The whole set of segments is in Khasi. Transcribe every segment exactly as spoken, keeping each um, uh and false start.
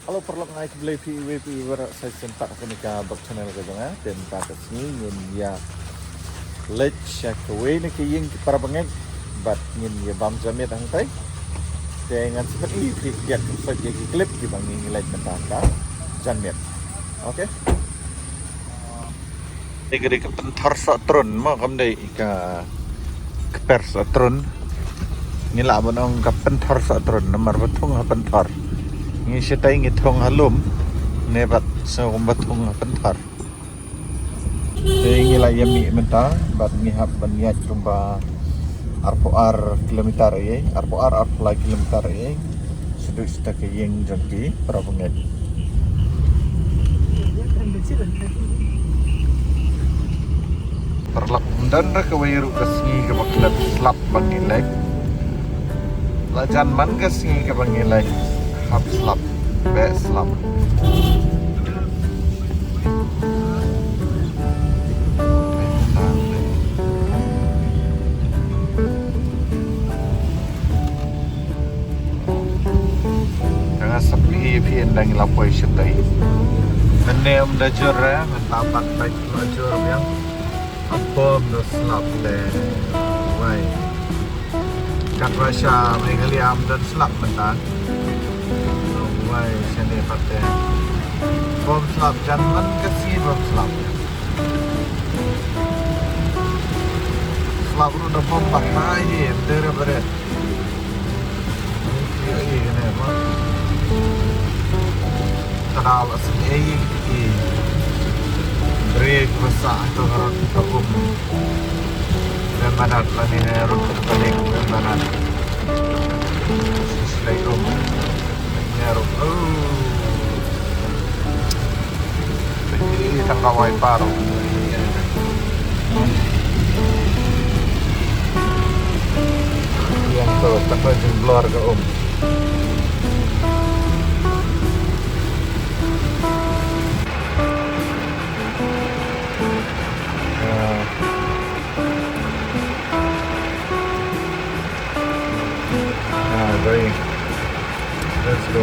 Hello paralok, ngai khublei phi iwei pa iwei baroh sa shisien pat ha kane ka vlog channel ka jong nga. Te mynta ka sngi ngin ïa leit sha kawei na ka ïing ki para bangeit bad ngin ïa bam janmiet hangtai. Te ngan sa pyni ïa phi kiad ki sait ïa ki clip kiba ngin ïa leit mynta ka janmiet. Okay. Dei ka dei ka pynthor sohtrun mo, kam dei ka kper sohtrun. Ngi lah ban ong ka pynthor sohtrun namar ba thung ha pynthor. Ngi shatai ngi thung ha lum ne bad sngewbha ba thung ha pynthor. Te ngi la ïa mih mynta bad ngi hap ban ïaid kumba arphew ar kilometer ïa, arphew ar arphew lai kilometer ïa. Sdang sdang ka ïing jong ki para bangeit. Paralok, ym don ruh kawei ruh ka sngi kaba klet slap ba ngi leit. La jan man ka sngi kaba ngi leit hap slap, beh slap. Ka nga sap hi phi ynda ngi la poi shatai. Mynne ym da jur eh, mynta pat peit la jur biang. Bom da slap te. Wai. Kat ba sha Meghalaya ym don slap mynta. Wai, shane pat te. Bom slap, jan man ka sngi bom slap. Slap ruh da bom bad mai hi, ym dei re bret. Ka dei ba sngewsih ki brake ba sah to harot ka um. Lem banat lane harot ka leng lem banat. Shisha um. Harot. Oh. Ih, tang ka wiper. Ïa to, tang ka jingblur ka um. Ah. Ah, very. Let's go.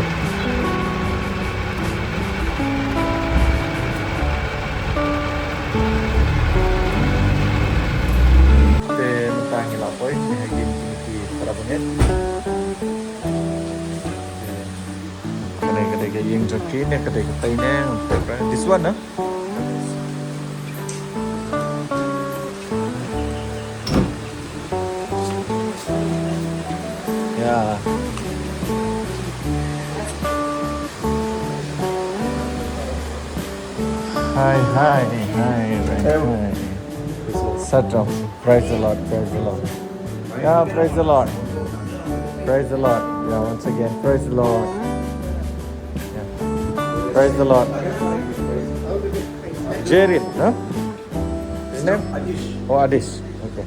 Te mynta ngi la poi, ngi ha ïing jong ki para bangeit. Kane ka dei ka ïing jong ki, ne ka dei ka tai ne, this one, no? Yeah. Hi, hi, hi, hi, hi. Sat Ram. Praise the Lord, praise the Lord. Yeah, praise the Lord. Praise the Lord. Yeah, once again, praise the Lord. Yeah. Praise the Lord. Jerin, huh? His name? Adish. Oh, Adish. Okay.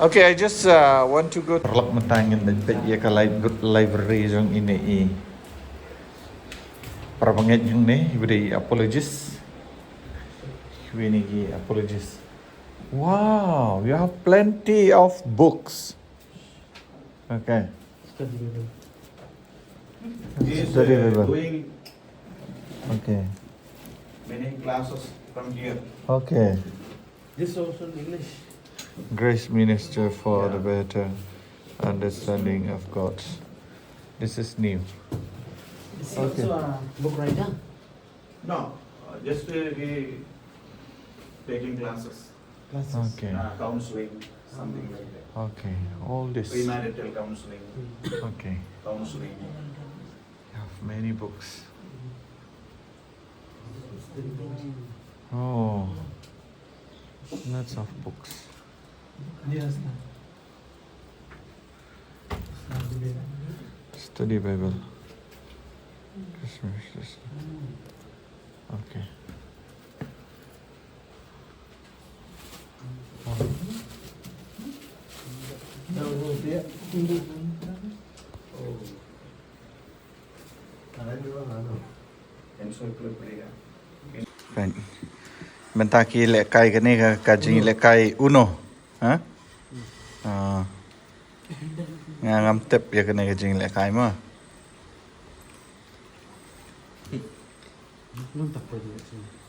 Okay, I just uh, want to go. Paralok, mynta ngin leit peit ïa ka li-, library jong ine i para bangeit jong ne, iba dei apologist. Iba dei ki apologist. Wow, you have plenty of books. Okay. Study Bible. He's, Study uh, Bible. Doing Okay. Many classes from here. Okay. This also in English. Grace Minister for the Yeah. Better Understanding of God. This is new. Is he Okay. also a book writer? No, uh, just, uh, he taking classes. Classes. Okay. Uh, counseling, something like that. Okay. All this. Premarital counseling. Mm. Okay. Counseling. You have many books. Oh, lots of books. Yes. Study Bible. Christmas. Okay. Fine. Mynta ki lehkai kane ka, ka jing lehkai Uno. Ha? Ah. Nga ngam tip ïa kane ka jinglehkai mo. Ngam tip ïa kane ka jinglehkai.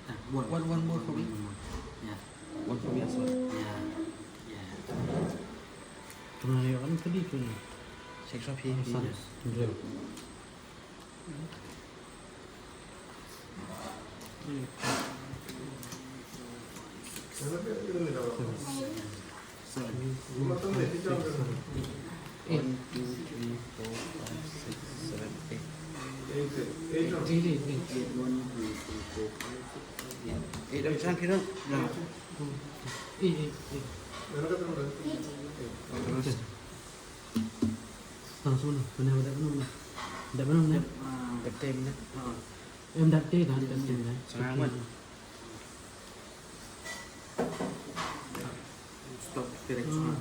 Ah, one. One, one more for me. One more. Yeah. One for me as well. Yeah. Yeah. Tengah ni kan tadi tu ni. Six of you. Yes. One, two, three, four, five, six, seven, eight. Eight, eight, eight. Eight, one, two, three, four, five, six, seven, eight. Eight, eight, eight. Eight, eight, eight. Terus. Langsung dah. Mana, mana, mana, mana? Dah mana, mana? Dah, ah, dah time dah. Em, dah time dah, dah time dah. Setengah amat. Stop direct. Ah.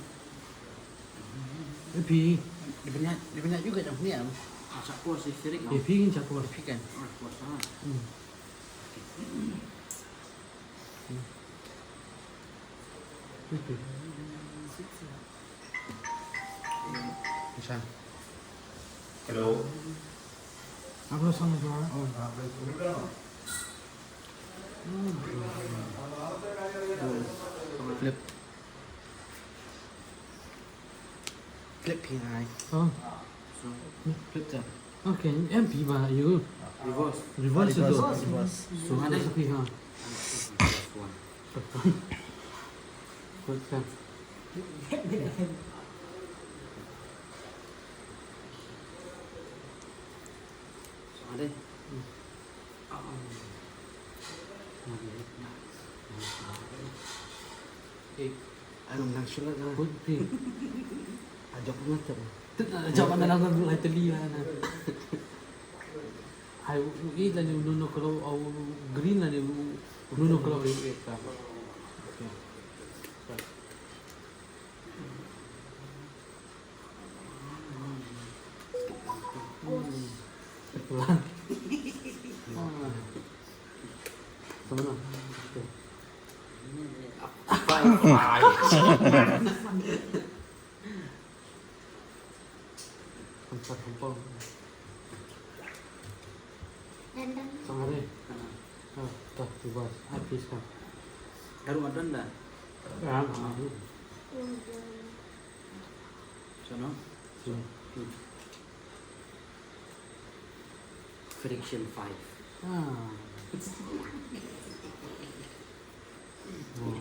Eh, phi. Dia banyak, dia banyak juga dah ni, am. Ah, siapa sih direct, am? Eh, phi kan siapa? Phi kan. Ah, kuasa. Hmm. Hmm. Phi, phi. Hello. Apa sang apa? Oh, flip. Flip hi ai. Oh. So, flip jam. Okay, em phi ba ïa u. Reverse. Reverse tu. Reverse. So, ada sepi ha. First one. First one. Ada. Hmm. Eh, ano nang sulat na? Put phi. Ajok na tu. Ajok na lang, lang lai teli lah na. Ai, u, u, i la ni u nono kalau, au, green la ni u, u nono kalau, i, i, ka. Okay. Pelan. Ah. Sama lah. Okay. Empat empang. Sama deh. Ah, dah, bebas. Habis kan. Baru ada dah. Ya, ah. Sana. Sini. Hmm. Friction five. Ah. Oh.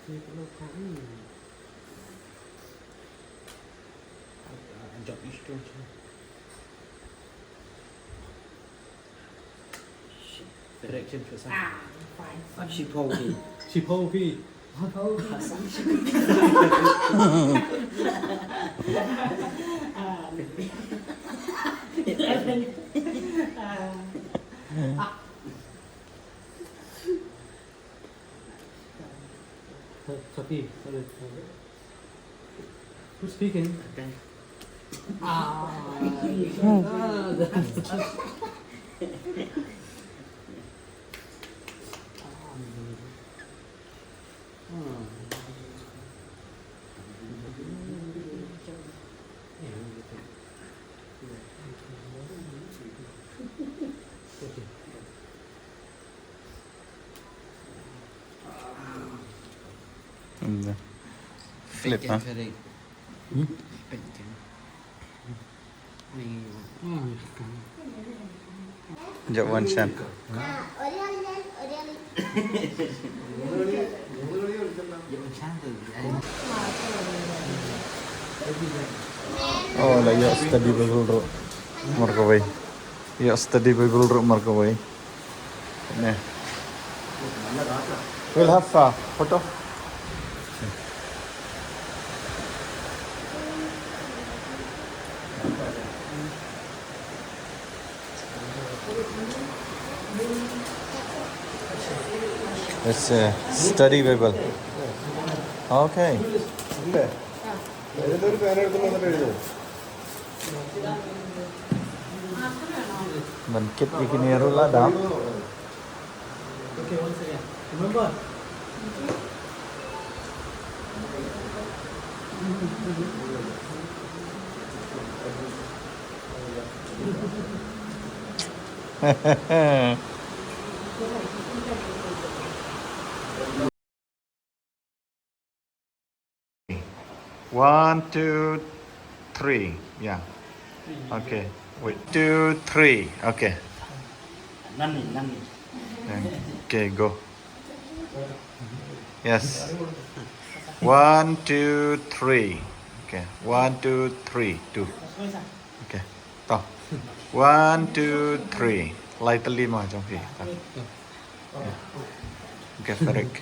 Ni kalau kau ni. Ah, jump instruction. Direction for some. Ah, fine, fine. Shiphoki. Shiphoki. Shiphoki. Ah. Ah. Sophie, sorry. Who's speaking? Okay. Ah, that's, ah. Okay. Hmm. Flip, ha? Hmm? Jap wan shan. Oh, la ïoh study Bible ruh markawei. Ïoh study Bible ruh markawei. Nè. We'll have a photo. It's a study Bible. Okay. Ban kit ïa kine ruh la dap. One, two, three. Yeah. Okay. Wait. Two, three. Okay. Nani, nani. Okay, go. Yes. One, two, three. Okay. One, two, three. Two. Okay. To. One, two, three. Lai tylli ma jong phi. To. Okay, Farik.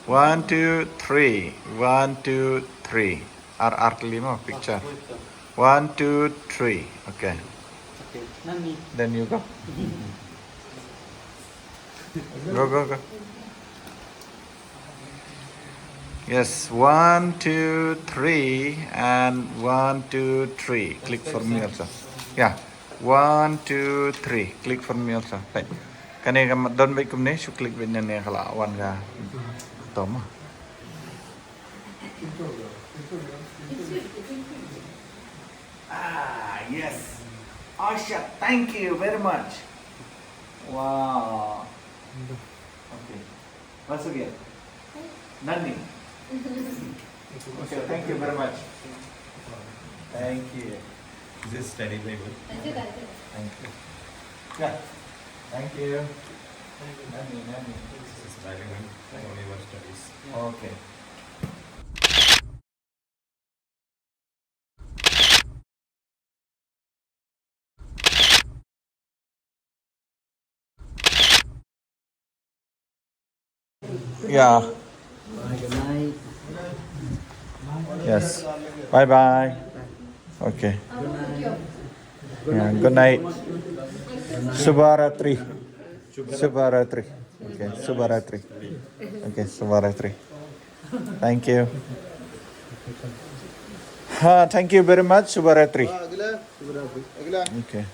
One, two, three. One, two, three. Ar, ar tylli ma picture. One, two, three. Okay. Okay. Nani. Then you go. Go, go, go. Yes, one, two, three, and one, two, three. Click for me also. Yeah, one, two, three. Click for me also. Right. Kane ka don bad kumne, shu click bad ne ka la wan ka. To ma. Ah, yes. Asha, thank you very much. Wow. Okay. Once again. Nani. Okay, thank you very much. Thank you. Is this study Bible? Thank you. Yeah. Thank you. Nani, nani. This is Bible. Only one studies. Okay. Yeah. Yes. Bye bye. Okay. Yeah, good night. Subharatri. Subharatri. Okay, Subharatri. Okay, Subharatri. Thank you. Ha, thank you very much, Subharatri. Okay.